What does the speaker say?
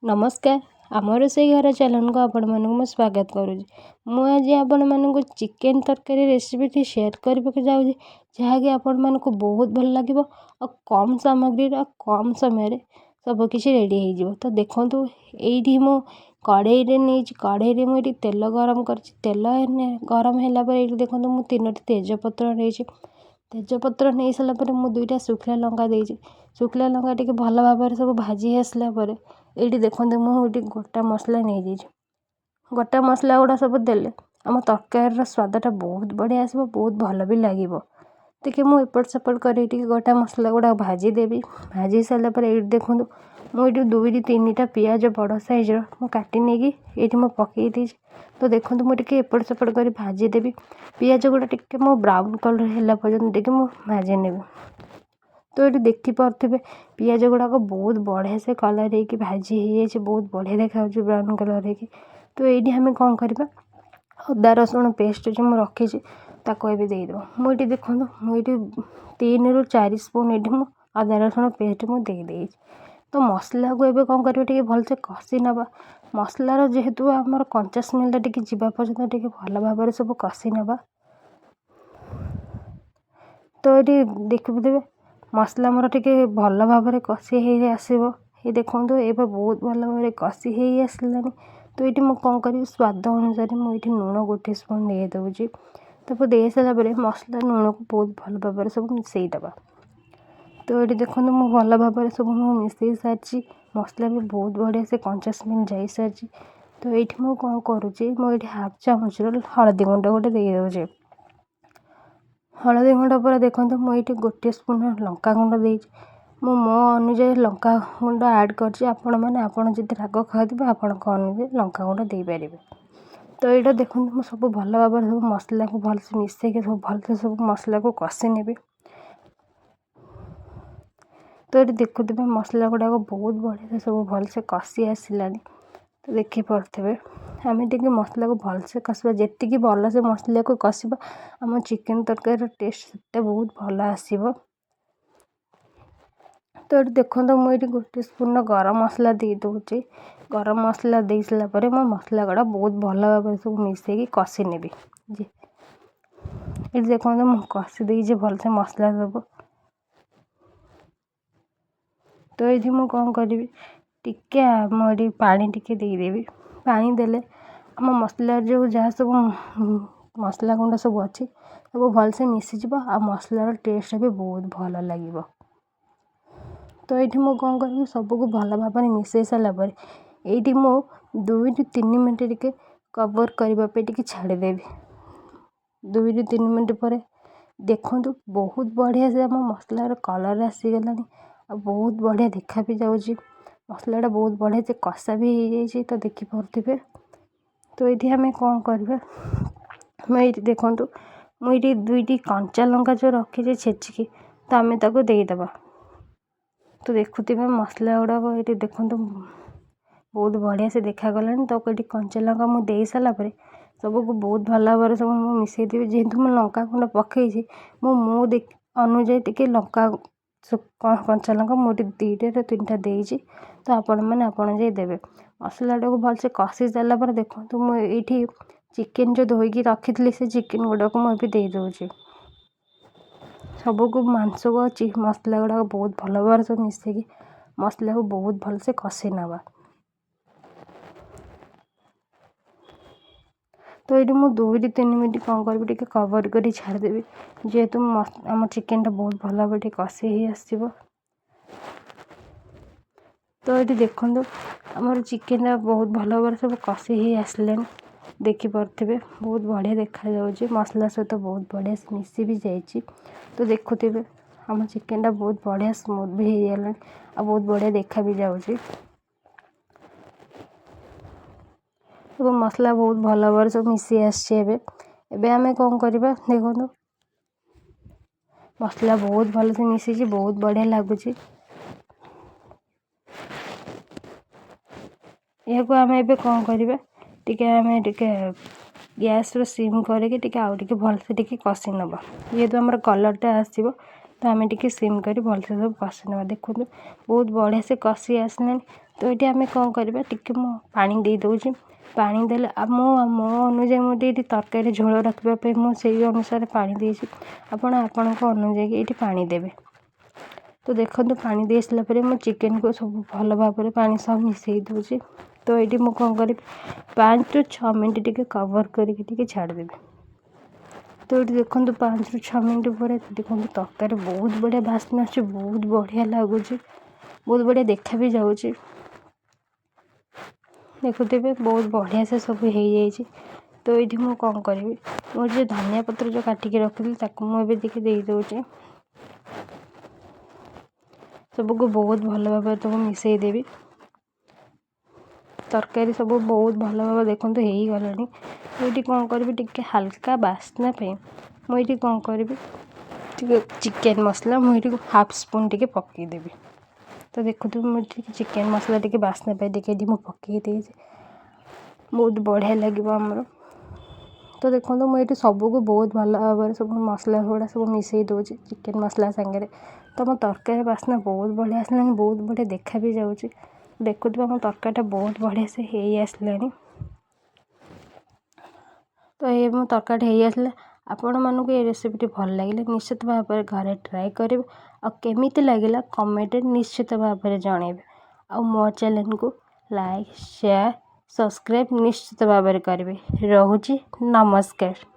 ନମସ୍କାର, ଆମ ରୋଷେଇ ଘର ଚ୍ୟାନେଲକୁ ଆପଣମାନଙ୍କୁ ମୁଁ ସ୍ୱାଗତ କରୁଛି। ମୁଁ ଆଜି ଆପଣମାନଙ୍କୁ ଚିକେନ୍ ତରକାରୀ ରେସିପିଟି ସେୟାର କରିବାକୁ ଯାଉଛି, ଯାହାକି ଆପଣମାନଙ୍କୁ ବହୁତ ଭଲ ଲାଗିବ ଆଉ କମ୍ ସାମଗ୍ରୀର କମ୍ ସମୟରେ ସବୁକିଛି ରେଡ଼ି ହେଇଯିବ। ତ ଦେଖନ୍ତୁ, ଏଇଠି ମୁଁ କଢ଼େଇରେ ନେଇଛି। କଢ଼େଇରେ ମୁଁ ଏଇଠି ତେଲ ଗରମ କରିଛି। ତେଲ ଗରମ ହେଲା ପରେ ଏଇଠି ଦେଖନ୍ତୁ, ମୁଁ 3ଟି ତେଜପତ୍ର ନେଇଛି। ତେଜପତ୍ର ନେଇ ସାରିଲା ପରେ ମୁଁ 2ଟା ଶୁଖିଲା ଲଙ୍କା ଦେଇଛି। ଶୁଖିଲା ଲଙ୍କା ଟିକେ ଭଲ ଭାବରେ ସବୁ ଭାଜି ଆସିଲା ପରେ ଏଇଠି ଦେଖନ୍ତୁ, ମୁଁ ଏଇଠି ଗୋଟା ମସଲା ନେଇଯାଇଛି। ଗୋଟା ମସଲା ଗୁଡ଼ା ସବୁ ଦେଲେ ଆମ ତରକାରୀର ସ୍ୱାଦଟା ବହୁତ ବଢ଼ିଆ ଆସିବ, ବହୁତ ଭଲ ବି ଲାଗିବ। ଟିକେ ମୁଁ ଏପଟ ସେପଟ କରି ଟିକେ ଗୋଟା ମସଲା ଗୁଡ଼ାକ ଭାଜିଦେବି। ଭାଜି ସାରିଲା ପରେ ଏଇଠି ଦେଖନ୍ତୁ, ମୁଁ ଏଇଠି 2ରୁ 3ଟା ପିଆଜ ବଡ଼ ସାଇଜ୍ର ମୁଁ କାଟି ନେଇକି ଏଇଠି ମୁଁ ପକାଇ ଦେଇଛି। ତ ଦେଖନ୍ତୁ, ମୁଁ ଟିକେ ଏପଟ ସେପଟ କରି ଭାଜିଦେବି। ପିଆଜ ଗୁଡ଼ା ଟିକେ ମୁଁ ବ୍ରାଉନ୍ କଲର୍ ହେଲା ପର୍ଯ୍ୟନ୍ତ ଟିକେ ମୁଁ ଭାଜି ନେବି। ତ ଏଇଠି ଦେଖିପାରୁଥିବେ, ପିଆଜ ଗୁଡ଼ାକ ବହୁତ ବଢ଼ିଆ ସେ କଲର୍ ହେଇକି ଭାଜି ହେଇଯାଇଛି, ବହୁତ ବଢ଼ିଆ ଦେଖାଯାଉଛି ବ୍ରାଉନ୍ କଲର୍ ହେଇକି। ତ ଏଇଠି ଆମେ କ'ଣ କରିବା? ଅଦା ରସୁଣ ପେଷ୍ଟ ଯେଉଁ ମୁଁ ରଖିଛି, ତାକୁ ଏବେ ଦେଇଦେବା। ମୁଁ ଏଇଠି ଦେଖନ୍ତୁ, ମୁଁ ଏଇଠି 3ରୁ 4 ସ୍ପୁନ୍ ଏଇଠି ମୁଁ ଅଦା ରସୁଣ ପେଷ୍ଟ ମୁଁ ଦେଇଦେଇଛି। ତ ମସଲାକୁ ଏବେ କ'ଣ କରିବା? ଟିକେ ଭଲସେ କଷି ନେବା। ମସଲାର ଯେହେତୁ ଆମର କଞ୍ଚା ସ୍ମେଲଟା ଟିକେ ଯିବା ପର୍ଯ୍ୟନ୍ତ ଟିକେ ଭଲ ଭାବରେ ସବୁ କଷି ନେବା। ତ ଏଇଠି ଦେଖିପାରୁଥିବେ, ମସଲା ମୋର ଟିକେ ଭଲ ଭାବରେ କଷି ହେଇ ଆସିବ। ଏ ଦେଖନ୍ତୁ, ଏବେ ବହୁତ ଭଲ ଭାବରେ କଷି ହେଇ ଆସିଲାଣି। ତ ଏଇଠି ମୁଁ କ'ଣ କରିବି? ସ୍ୱାଦ ଅନୁସାରେ ମୁଁ ଏଇଠି ଲୁଣ 1 ସ୍ପୁନ୍ ଦେଇ ଦେଉଛି। ତାକୁ ଦେଇ ସାରିଲା ପରେ ମସଲା ଲୁଣକୁ ବହୁତ ଭଲ ଭାବରେ ସବୁ ମିଶାଇ ଦେବା। ତ ଏଇଠି ଦେଖନ୍ତୁ, ମୁଁ ଭଲ ଭାବରେ ସବୁ ମୁଁ ମିଶାଇ ସାରିଛି। ମସଲା ବି ବହୁତ ବଢ଼ିଆ ସେ କଞ୍ଚା ସ୍ମେଲ୍ ଯାଇସାରିଛି। ତ ଏଇଠି ମୁଁ କ'ଣ କରୁଛି? ମୁଁ ଏଇଠି ହାଫ୍ ଚାମଚର ହଳଦୀ ଗୁଣ୍ଡ ଗୋଟେ ଦେଇଦେଉଛି। ହଳଦୀ ଗୁଣ୍ଡ ପରେ ଦେଖନ୍ତୁ, ମୁଁ ଏଇଠି 1 ସ୍ପୁନ୍ ଲଙ୍କା ଗୁଣ୍ଡ ଦେଇଛି। ମୁଁ ମୋ ଅନୁଯାୟୀ ଲଙ୍କା ଗୁଣ୍ଡ ଆଡ଼୍ କରିଛି। ଆପଣମାନେ ଆପଣ ଯଦି ରାଗ ଖାଉଥିବେ, ଆପଣଙ୍କ ଅନୁଯାୟୀ ଲଙ୍କା ଗୁଣ୍ଡ ଦେଇପାରିବେ। ତ ଏଇଟା ଦେଖନ୍ତୁ, ମୁଁ ସବୁ ଭଲ ଭାବରେ ସବୁ ମସଲାକୁ ଭଲସେ ମିଶାଇକି ସବୁ ଭଲସେ ସବୁ ମସଲାକୁ କଷି ନେବି। ତ ଏଇଠି ଦେଖୁଥିବେ, ମସଲା ଗୁଡ଼ାକ ବହୁତ ବଢ଼ିଆ ସବୁ ଭଲସେ କଷି ଆସିଲାଣି। ତ ଦେଖିପାରୁଥିବେ, ଆମେ ଟିକେ ମସଲାକୁ ଭଲସେ କଷିବା। ଯେତିକି ଭଲସେ ମସଲାକୁ କଷିବା, ଆମ ଚିକେନ୍ ତରକାରୀର ଟେଷ୍ଟ ସେତେ ବହୁତ ଭଲ ଆସିବ। ତ ଏଠି ଦେଖନ୍ତୁ, ମୁଁ ଏଇଠି 1 ସ୍ପୁନ୍ର ଗରମ ମସଲା ଦେଇଦେଉଛି। ଗରମ ମସଲା ଦେଇ ସାରିଲା ପରେ ମୁଁ ମସଲା ଗୁଡ଼ା ବହୁତ ଭଲ ଭାବରେ ସବୁ ମିଶାଇକି କଷି ନେବି। ଯେ ଏଠି ଦେଖନ୍ତୁ, ମୁଁ କଷି ଦେଇଛି ଭଲସେ ମସଲା ସବୁ। ତ ଏଇଠି ମୁଁ କ'ଣ କରିବି? ଟିକେ ମୁଁ ଏଠି ପାଣି ଟିକେ ଦେଇଦେବି। ପାଣି ଦେଲେ ଆମ ମସଲାର ଯେଉଁ ଯାହା ସବୁ ମସଲା ଗୁଣ୍ଡ ସବୁ ଅଛି, ସବୁ ଭଲସେ ମିଶିଯିବ ଆଉ ମସଲାର ଟେଷ୍ଟଟା ବି ବହୁତ ଭଲ ଲାଗିବ। ତ ଏଇଠି ମୁଁ କ'ଣ କରିବି? ସବୁକୁ ଭଲ ଭାବରେ ମିଶାଇ ସାରିଲା ପରେ ଏଇଠି ମୁଁ 2ରୁ 3 ମିନିଟ୍ ଟିକେ କଭର୍ କରିବା ପାଇଁ ଟିକେ ଛାଡ଼ିଦେବି। 2ରୁ 3 ମିନିଟ୍ ପରେ ଦେଖନ୍ତୁ, ବହୁତ ବଢ଼ିଆ ସେ ଆମ ମସଲାର କଲର୍ ଆସିଗଲାଣି ଆଉ ବହୁତ ବଢ଼ିଆ ଦେଖା ବି ଯାଉଛି। ମସଲାଟା ବହୁତ ବଢ଼ିଆ ସେ କଷା ବି ହେଇଯାଇଛି, ତ ଦେଖିପାରୁଥିବେ। ତ ଏଇଠି ଆମେ କ'ଣ କରିବା? ମୁଁ ଏଇଠି ଦେଖନ୍ତୁ, ମୁଁ ଏଇଠି 2ଟି କଞ୍ଚା ଲଙ୍କା ଯେଉଁ ରଖିଛି ଛେଚିକି, ତ ଆମେ ତାକୁ ଦେଇଦେବା। ତ ଦେଖୁଥିବେ, ମସଲା ଗୁଡ଼ାକ ଏଇଠି ଦେଖନ୍ତୁ, ବହୁତ ବଢ଼ିଆ ସେ ଦେଖାଗଲାଣି। ତ ଏଠି କଞ୍ଚା ଲଙ୍କା ମୁଁ ଦେଇ ସାରିଲା ପରେ ସବୁକୁ ବହୁତ ଭଲ ଭାବରେ ସବୁ ମୁଁ ମିଶାଇ ଦେବି। ଯେହେତୁ ମୁଁ ଲଙ୍କା ଗୁଣ୍ଡ ପକାଇଛି, ମୁଁ ମୋ ଅନୁଯାୟୀ ଟିକେ ଲଙ୍କା, କଞ୍ଚା ଲଙ୍କା ମୁଁ ଏଠି 2ଟାରୁ 3ଟା ଦେଇଛି। ତ ଆପଣମାନେ ଆପଣ ଯାଇ ଦେବେ। ମସଲାଟାକୁ ଭଲସେ କଷି ସାରିଲା ପରେ ଦେଖନ୍ତୁ, ମୁଁ ଏଇଠି ଚିକେନ୍ ଯେଉଁ ଧୋଇକି ରଖିଥିଲି, ସେ ଚିକେନ୍ ଗୁଡ଼ାକୁ ମୁଁ ଏବେ ଦେଇଦେଉଛି। ସବୁକୁ ମାଂସକୁ ଆଉ ମସଲା ଗୁଡ଼ାକ ବହୁତ ଭଲ ଭାବରେ ସବୁ ମିଶାଇକି ମସଲାକୁ ବହୁତ ଭଲସେ କଷି ନେବା। ତ ଏଇଠି ମୁଁ 2ରୁ 3 ମିନିଟ୍ କ'ଣ କରିବି? ଟିକେ କଭର୍ କରି ଛାଡ଼ିଦେବି, ଯେହେତୁ ଆମ ଚିକେନ୍ଟା ବହୁତ ଭଲ ଭାବରେ ଟିକେ କଷି ହେଇ ଆସିବ। ତ ଏଇଠି ଦେଖନ୍ତୁ, ଆମର ଚିକେନ୍ଟା ବହୁତ ଭଲ ଭାବରେ ସବୁ କଷି ହେଇ ଆସିଲାଣି। ଦେଖିପାରୁଥିବେ, ବହୁତ ବଢ଼ିଆ ଦେଖାଯାଉଛି। ମସଲା ସହିତ ବହୁତ ବଢ଼ିଆ ମିଶି ବି ଯାଇଛି। ତ ଦେଖୁଥିବେ, ଆମ ଚିକେନ୍ଟା ବହୁତ ବଢ଼ିଆ ସ୍ମୁଥ୍ ବି ହେଇଗଲାଣି ଆଉ ବହୁତ ବଢ଼ିଆ ଦେଖା ବି ଯାଉଛି ଏବଂ ମସଲା ବହୁତ ଭଲ ଭାବରେ ସବୁ ମିଶି ଆସିଛି। ଏବେ ଆମେ କ'ଣ କରିବା? ଦେଖନ୍ତୁ, ମସଲା ବହୁତ ଭଲସେ ମିଶିଛି, ବହୁତ ବଢ଼ିଆ ଲାଗୁଛି। ଏହାକୁ ଆମେ ଏବେ କ'ଣ କରିବା? ଟିକେ ଆମେ ଟିକେ ଗ୍ୟାସ୍ର ସିମ୍ କରିକି ଟିକେ ଆଉ ଟିକେ ଭଲସେ ଟିକେ କଷି ନେବା। ଯେହେତୁ ଆମର କଲର୍ଟା ଆସିବ, ତ ଆମେ ଟିକେ ସିମ୍ କରି ଭଲସେ ସବୁ କଷି ନେବା। ଦେଖନ୍ତୁ, ବହୁତ ବଢ଼ିଆ ସେ କଷି ଆସିଲାଣି। ତ ଏଇଠି ଆମେ କ'ଣ କରିବା, ଟିକେ ମୁଁ ପାଣି ଦେଇଦେଉଛି। ପାଣି ଦେଲେ ମୁଁ ମୋ ଅନୁଯାୟୀ ମୁଁ ଏଇଠି ତରକାରୀ ଝୋଳ ରଖିବା ପାଇଁ ମୁଁ ସେଇ ଅନୁସାରେ ପାଣି ଦେଇଛି। ଆପଣ ଆପଣଙ୍କ ଅନୁଯାୟୀ ଏଇଠି ପାଣି ଦେବେ। ତ ଦେଖନ୍ତୁ, ପାଣି ଦେଇ ସାରିଲା ପରେ ମୁଁ ଚିକେନକୁ ସବୁ ଭଲ ଭାବରେ ପାଣି ସହ ମିଶାଇ ଦେଉଛି। ତ ଏଇଠି ମୁଁ କ'ଣ କରିବି, 5ରୁ 6 ମିନିଟ୍ ଟିକେ କଭର୍ କରିକି ଟିକେ ଛାଡ଼ିଦେବି। ତ ଏଇଠି ଦେଖନ୍ତୁ, 5ରୁ 6 ମିନିଟ୍ ପରେ ଦେଖନ୍ତୁ ତରକାରୀ ବହୁତ ବଢ଼ିଆ ବାସ୍ନା ଆସୁଛି, ବହୁତ ବଢ଼ିଆ ଲାଗୁଛି, ବହୁତ ବଢ଼ିଆ ଦେଖା ବି ଯାଉଛି। ଦେଖୁଥିବେ, ବହୁତ ବଢ଼ିଆ ସେ ସବୁ ହେଇଯାଇଛି। ତ ଏଇଠି ମୁଁ କ'ଣ କରିବି, ମୁଁ ଯେଉଁ ଧନିଆ ପତ୍ର ଯେଉଁ କାଟିକି ରଖିଥିଲି ତାକୁ ମୁଁ ଏବେ ଟିକେ ଦେଇଦେଉଛି। ସବୁକୁ ବହୁତ ଭଲ ଭାବରେ ତାକୁ ମିଶାଇ ଦେବି। ତରକାରୀ ସବୁ ବହୁତ ଭଲ ଭାବରେ ଦେଖନ୍ତୁ ହେଇଗଲାଣି। ମୁଁ ଏଇଠି କ'ଣ କରିବି, ଟିକେ ହାଲକା ବାସ୍ନା ପାଇଁ ମୁଁ ଏଇଠି କ'ଣ କରିବି, ଟିକେ ଚିକେନ୍ ମସଲା ମୁଁ ଏଇଠି ହାଫ୍ ସ୍ପୁନ୍ ଟିକେ ପକାଇଦେବି। ତ ଦେଖୁଥିବେ, ମୁଁ ଟିକେ ଚିକେନ୍ ମସଲା ଟିକେ ବାସ୍ନା ପାଇଁ ଟିକେ ଏଠି ମୁଁ ପକାଇ ଦେଇଛି। ବହୁତ ବଢ଼ିଆ ଲାଗିବ ଆମର। ତ ଦେଖନ୍ତୁ, ମୁଁ ଏଇଠି ସବୁକୁ ବହୁତ ଭଲ ଭାବରେ ସବୁ ମସଲା ଗୁଡ଼ା ସବୁ ମିଶାଇ ଦେଉଛି ଚିକେନ୍ ମସଲା ସାଙ୍ଗରେ। ତ ମୋ ତରକାରୀ ବାସ୍ନା ବହୁତ ବଢ଼ିଆ ଆସିଲାଣି, ବହୁତ ବଢ଼ିଆ ଦେଖା ବି ଯାଉଛି। ଦେଖୁଥିବେ, ଆମ ତରକାରୀଟା ବହୁତ ବଢ଼ିଆ ସେ ହେଇ ଆସିଲାଣି। ତ ଏ ମୋ ତରକାରୀଟା ହେଇ ଆସିଲା। ଆପଣମାନଙ୍କୁ ଏ ରେସିପିଟି ଭଲ ଲାଗିଲେ ନିଶ୍ଚିତ ଭାବରେ ଘରେ ଟ୍ରାଏ କରିବେ, ଆଉ କେମିତି ଲାଗିଲା କମେଣ୍ଟରେ ନିଶ୍ଚିତ ଭାବରେ ଜଣାଇବେ, ଆଉ ମୋ ଚ୍ୟାନେଲକୁ ଲାଇକ୍, ସେୟାର, ସବସ୍କ୍ରାଇବ୍ ନିଶ୍ଚିତ ଭାବରେ କରିବେ। ରହୁଛି, ନମସ୍କାର।